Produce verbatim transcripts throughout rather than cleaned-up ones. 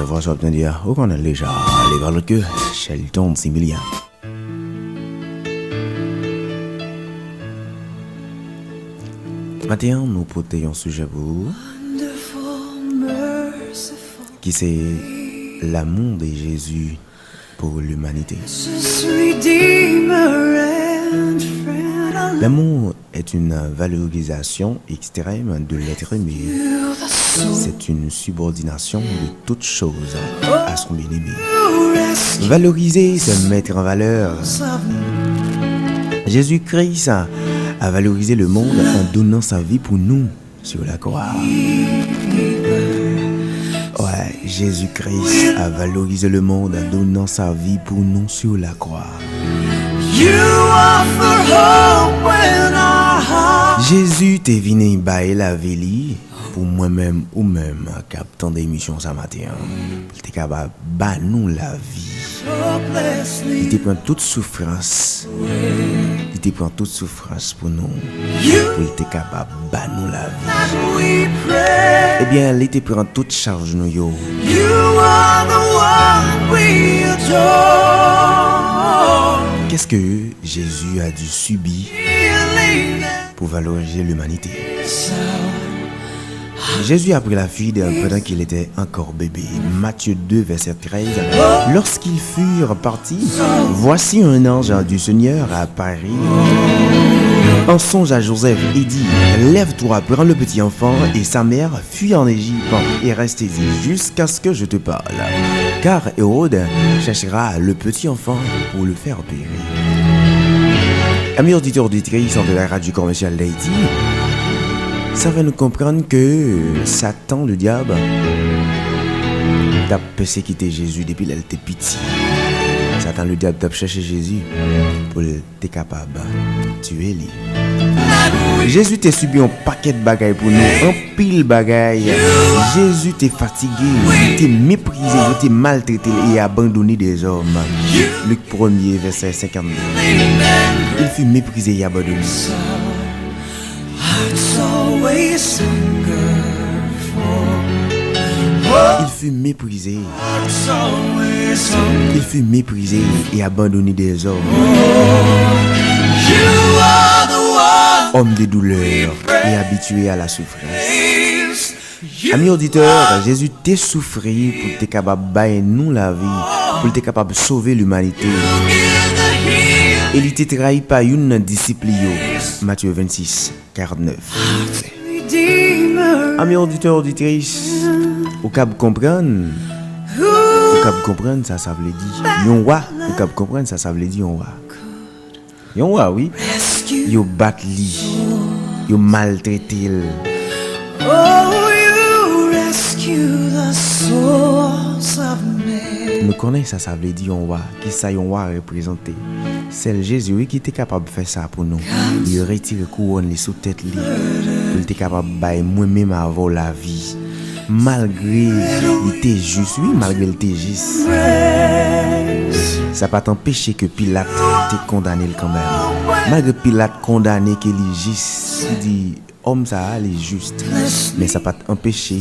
Vwa sa w ap tande a, ou konnen l deja. Li pa lòt ke Shelton Similien. Maten an, nou pote yon sijè pou ou, ki se l'amour de Jésus pour l'humanité. L'amour est une valorisation extrême de l'être aimé. C'est une subordination de toute chose à son bien-aimé. Valoriser, c'est mettre en valeur. Jésus-Christ a, a valorisé le monde en donnant sa vie pour nous sur la croix. Ouais, Jésus-Christ a valorisé le monde en donnant sa vie pour nous sur la croix. Jezi te vini bay lavi li pou mwen menm, ou menm k ap tande emisyon sa maten an, pou l te kapab ba nou lavi. Li te pran tout soufrans. Li te pran tout soufrans pou nou, pou l te kapab ba nou lavi. Ebyen, li te pran tout chaj nou yo. Qu'est-ce que Jésus a dû subir pour valoriser l'humanité? Jésus a pris la fuite pendant qu'il était encore bébé. Matthieu deux, verset treize. Lorsqu'ils furent partis, voici un ange du Seigneur apparut en songe à Joseph et dit, lève-toi, prends le petit enfant et sa mère, fuis en Égypte et reste ici jusqu'à ce que je te parle. Car Hérode cherchera le petit enfant pour le faire périr. Amis auditeurs, auditrices de la Radio Commerciale d'Haïti, sa fè nou konprann ke Satan, ledyab, t ap pèsekite Jezi depi lè l te piti. Satan, ledyab, t ap chèche Jezi pou l te kapab tiye li. Jezi te sibi yon pakèt bagay pou nou, anpil bagay. Jezi te fatige, li te meprize, yo te maltrete l e abandone dèzòm. Lik premye, vèsè senkannde. Il fut méprisé et abandonné. Il fut méprisé. Il fut méprisé et abandonné des hommes. Homme de douleur et habitué à la souffrance. Ami oditè, Jezi te soufri pou l te kapab bay nou lavi, pou l te kapab sove limanite. E li te trayi pa youn nan disip li yo. Matye vennsis, karannèf. Ami oditè, oditris, ou kab konprann, ou kab konprann sa sa vle di yon wa, ou kab konprann sa sa vle di yon wa. Yon wa, wi. Yo bat li, yo maltrete l. Nou konnen sa sa vle di yon wa. Kisa yon wa reprezante? Sèl Jezi, wi, ki te kapab fè sa pou nou. Li retire kouwòn li sou tèt li pou l te kapab bay mwen menm avè w lavi. Malgre li te jis, wi, malgre l te jis, sa pa t anpeche ke Pilat te kondane l kanmenm. Malgre Pilat kondane ke li jis, li di, òm sa a, li jis, men sa pa t anpeche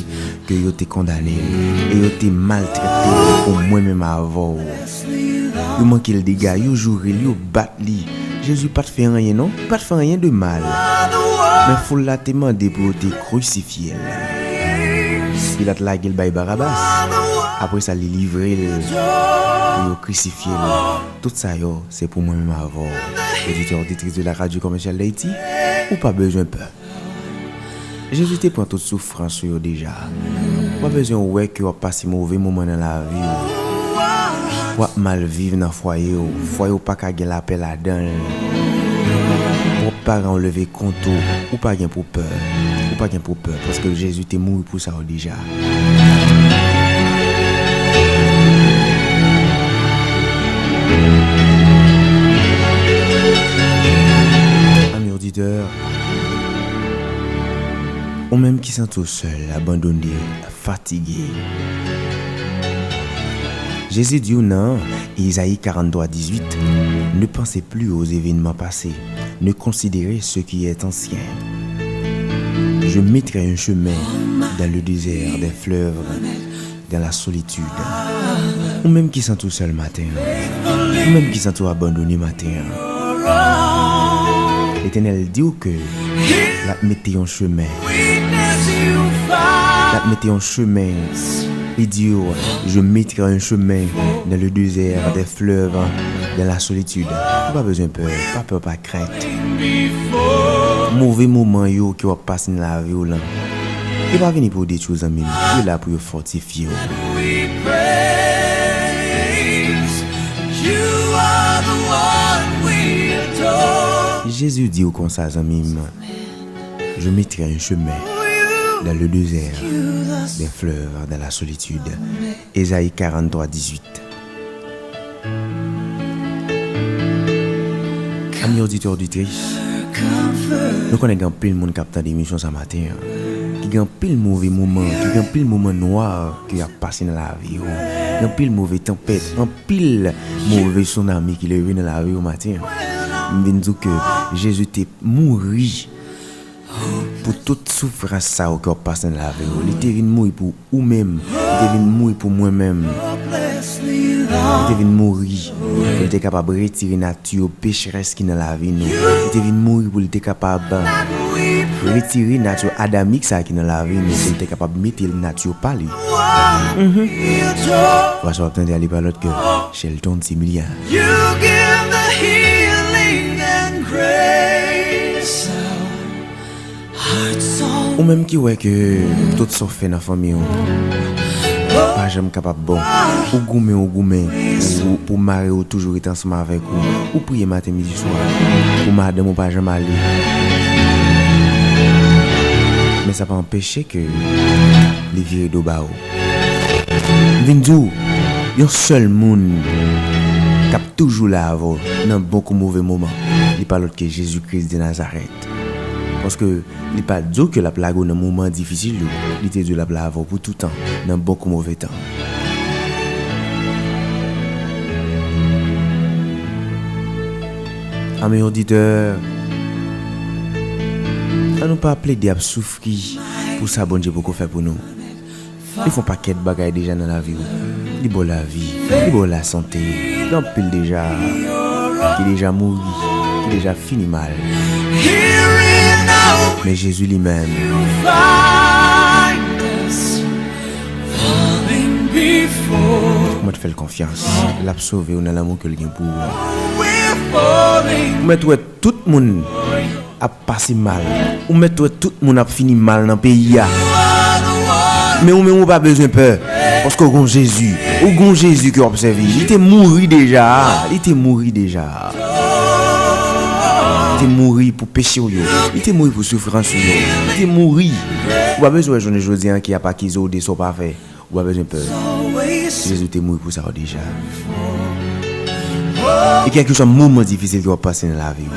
ke yo te kondane l e yo te maltrete l pou mwen menm avè w. Yo manke l dega, yo joure l, yo bat li. Jezi pa t fè anyen non, li pa t fè anyen de mal. Men foul la te mande pou yo te krisifye l. Pilat lage l bay Barabas. Apre sa, li livre l pou yo krisifye l. Tout sa yo, se pou mwen menm avè w. Oditè, oditris de la Radio Commerciale d'Haïti, ou pa bezwen pè. Jezi te pran tout soufrans ou yo deja. Ou pa bezwen wè ke w ap pase move moman nan lavi w. W ap mal viv nan fwaye w. Fwaye w pa ka gen lapè ladan l. Pwòp paran w leve kont ou. Ou pa gen pou pè. Ou pa gen pou pè, paske Jezi te mouri pou sa yo deja. Ami oditè, ou menm ki santi w sèl, abandone, fatige. Jezi di w nan Ezayi karannntwa dizuit, ne pensez plus aux événements passés, ne considérez ce qui est ancien. Je mettrai un chemin dans le désert, des fleuves dans la solitude. Ou menm ki santi w sèl maten an. Ou menm ki santi w abandone maten an. Letènèl di w ke l ap mete yon chemen. L ap mete yon chemen. Li di w, je mettrai un chemin dans le désert, des fleuves dans la solitude. Ou pa bezwen pè, pa pè, pa krent. Move moman yo ke w ap pase nan lavi w lan, yo pa vini pou yo detwi w, zanmi m. Yo la pou yo fòtifye w. Jezi di w konsa, zanmi m, je mettrai un chemin dans le désert, des fleuves dans la solitude. Ezayi karant twa dizuit. Ami oditè, oditris, nou konnen gen anpil moun k ap tande emisyon sa maten an, ki gen anpil move moman, ki gen anpil moman nwa ke y ap pase nan lavi yo, gen anpil move tanpèt, anpil move tsunami ki leve nan lavi yo maten an. M vin di w ke Jezi te mouri pou tout soufrans sa yo ke w ap pase nan lavi w. Li te vin mouri pou ou menm. Li te vin mouri pou mwen menm. Li te vin mouri pou li te kapab retire nati pecherès ki nan lavi nou. Li te vin mouri pou li te kapab retire nati adamik sa ki nan lavi nou, pou li te kapab mete nati pa li. Mhm. Vwasi w ap tande a, li pa lòt ke Shelton Similien. You give the healing and grace. Ou menm ki wè ke tout sa w fè nan fanmi w pa janm kapab bon. Ou goumen, ou goumen pou, pou mari w toujou ret ansanm avèk ou. Ou priye maten, midi, swa pou madanm ou pa janm ale. Men sa pa anpeche ke li vire do ba ou. M vin di w, yon sèl moun k ap toujou la avè w nan bon kou move moman, li pa lòt ke Jezi Kris de Nazarèt. Paske li pa di w ke l ap lage w nan moman difisil yo. Li te di w l ap la avè w pou toutan, nan bon kou move tan. Ami oditè, ann nou pa plede ap soufri pou sa Bondye poko fè pou nou. Li fè yon pakèt bagay deja nan lavi w. Li ba w lavi, li ba w lasante. Gen anpil deja ki deja mouri, ki deja fini mal. Men Jezi li menm, ou mèt fè l konfyans. L ap sove w nan lanmou ke l gen pou ou. Ou mèt wè tout moun ap pase mal. Ou mèt wè tout moun ap fini mal nan peyi a. Men ou menm ou pa bezwen pè. Paske w gon Jezi. Ou gon Jezi ke w ap sèvi. Li te mouri deja. Li te mouri deja. Li te mouri pou peche w yo. Li te mouri pou soufrans ou yo. Li te mouri. Ou pa bezwen wè jounen jodi a ki ap akize w de sa w pa fè. Ou pa bezwen pè. Jezi te mouri pou sa w deja. E kèlkeswa moman difisil ke w ap pase nan lavi w,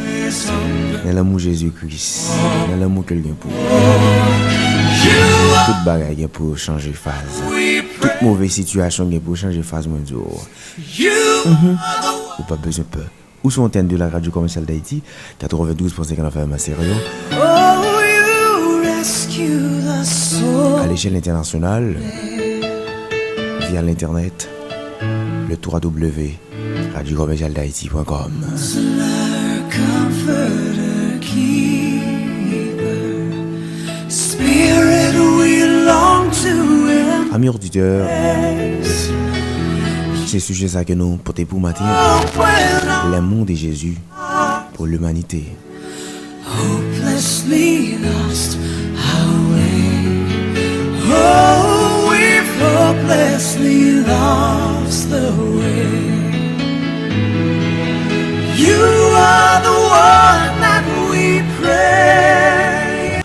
nan lanmou Jezi Kris, nan lanmou ke l gen pou ou, tout bagay gen pou yo chanje faz. Tout move sitiyasyon gen pou yo chanje faz, mwen di w. Mhm. Ou pa bezwen pè. Ou sou antèn de la Radio Commerciale d'Haïti, quatre-vingt-douze point cinq F M à Sierra Leone. Oh, you rescue the soul. À l'échelle internationale, via l'internet, le trois W radio commerciale d'Haïti point com. Counselor, comforter, keeper, spirit we long to embrace. Amis auditeurs, se sijè sa ke nou pote pou maten an. L'amour de Jésus pour l'humanité. Hopelessly lost our way. Oh, we've hopelessly lost the way. You are the one that we pray.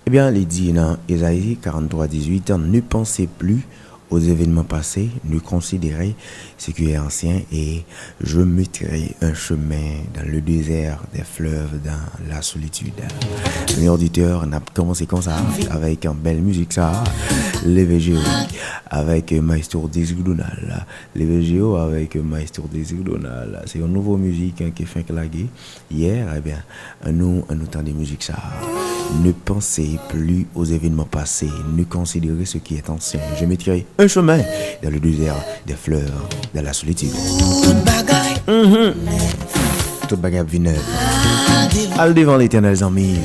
Ebyen, li di nan Ezayi karant twa dizuit, ne pensez plus aux événements passés, ne considérez ce qui est ancien, et je mettrai un chemin dans le désert, des fleuves dans la solitude. Mes auditeurs, n ap kòmanse konsa, avèk yon bèl mizik sa, Leve Je Yo, avèk Maestro Désir Donald. Leve Je Yo avèk Maestro Désir Donald. Se yon nouvo mizik ki fenk lage yè, ebyen, ann nou, ann nou tande mizik sa. Ne pensez plus aux événements passés, ne considérez ce qui est ancien. Je mettrai un chemin dans le désert, des fleurs dans la solitude. Tout bagay. Tout bagay ap vin nèf. Al devan Letènèl, zanmi.